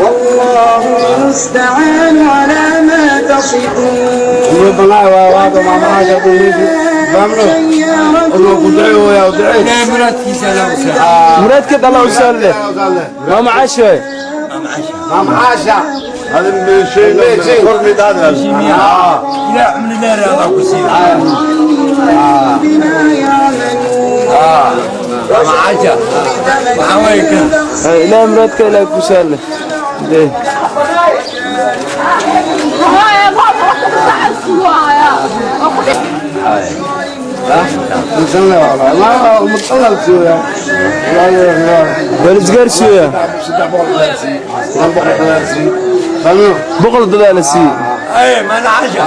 والله المستعان على ما تصفون. Muraadkeed Allah u saalle. Maama Caasha. Maama Caasha. هذا من شيء من هذا. ila cumri dheer Allah ku siiyo. بما يعملون. Maama Caasha waxaa weeye kan. Ilaahay muraadka Ilaahay ku saalle. Waa isgaarsiiya. 100 dadaal la siiyey. Ay, maama Caasha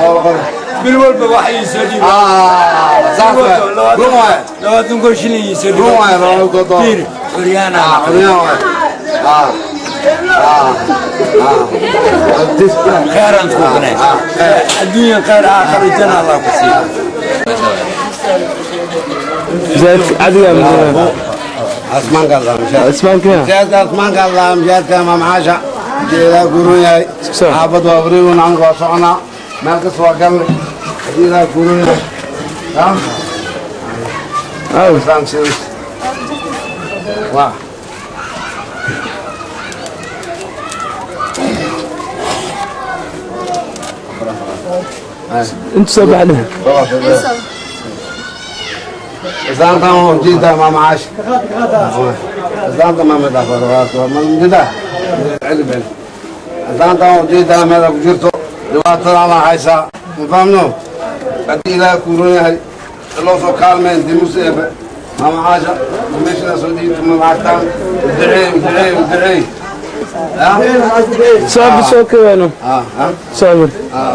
bil walba waxa ii soo dhiibay 20,000 shilin ii soo dhiibay. Curyaana. Khayran ku qanay adduunya, khayr aakhir, jana Allah ku siiyo. Zaid adiga. Ismaanka. Asmaanka Allah mjaadka Maama Caasha jeedaa guuran yahay. Xaafad waa wareegoon, aniga waa soconaa, meel kasta waa galnay haddii ilaa guuran yahay. Waa Intu soo baxna. Islaantan waa ujeedaa Maama Caasha. Islaanta maama dhaafada islaantan waa ujeedaa meela ku jirto dhibaatadaana haysaa, ma fahmno? Haddii ilaah kuuran yahay loo soo kaalmeen dimus eebe. Maama Caasha meeshana soo dhiibto ma lacagtaan. Uduceey, uduceey, uduceey. Soo soo keeno. Soo.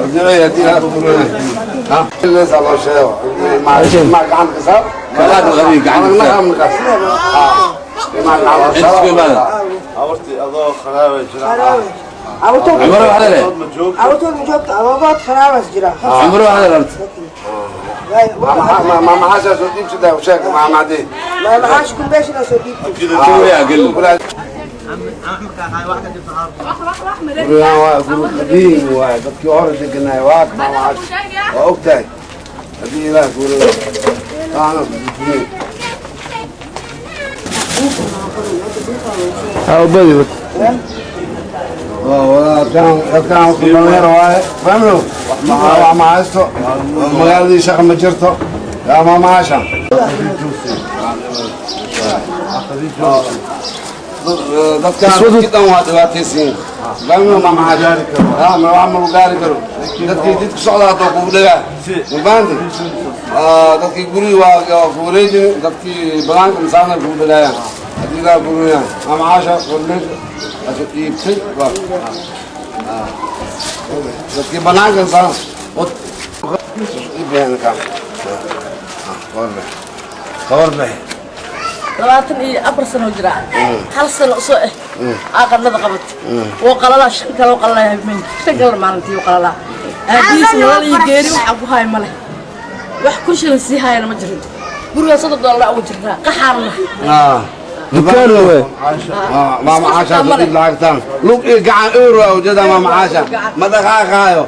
Uduceey haddii ilaah kuuran yahay loo sheego ma gacan ka saar. Abartii adoo kharaabay jira. Cumro waxa leh. Awtood mujoogta adogood kharaabas jira. Cumro waxa leh. Maama Caasha soo dhiibsada sheeg maama hadii. Maamaxaash kumbeeshina soo dhiibtay. Kuwa gal. Gurigaan waa guri qadiim waaye, dadkii hore deganaay waa Maama Caasha waa og tahay haddii ilaah guurada taana. Ha badi. Dadkaan dhalinyaro waaye, fahmno? Wax ma haysto, magaaladii shaqa ma jirto yaa Maama Caasha. Dadkaan dadkii dhan waa dhibaataysiin, fahmno Maama Caasha? Ma wax ma lagu gaari karo. Dadkii jidka socda haddoo kugu dhagaa, ma fahanti? Dadkii gurigi waa ku wareejin, dadkii banaanka misaana kugu dhagaayaan haddii ilaa guriyaan. Maama Caasha warmeesha asu dhiibtay dadkii banaanka misaana kawarbixi. 24 sano jiraa, hal sano soo aa qadlada qabat wuu qalalaa, shan kale u qalalaa habeenkii, shan kale maalintii u qalalaa. Aabihiis nolol iyo geeri waxaa ku haya male, wax 1000 shilin sii hayana ma jirin. Gurigaa $30 ugu jirnaa, qaxaanna. Dukaan waay. Maama Caasha soo dhiib lacagtaan. Lug iyo gacan ewer waa ujeedaa Maama Caasha, ma dhaqaaqaayo,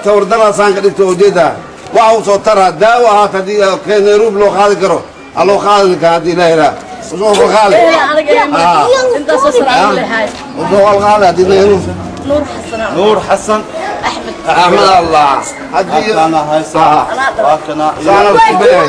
tawardaraasaan ka dhigto ujeedaa. Waxa uu soo taraa daawo ahaata haddii Nairobi loo qaadi karo ha loo qaadi kara haddii ilaah ilaa usoo qalqaali. Aniga intaasoo sano aniga leeyahay. Usoo qalqaali haddii Nairobi. Nuur Xasan. Nuur Xasan. Axmed. Axmed Allah haddii Kana haysa. Anaa dhalay. Waa kana. Saana isku bayay.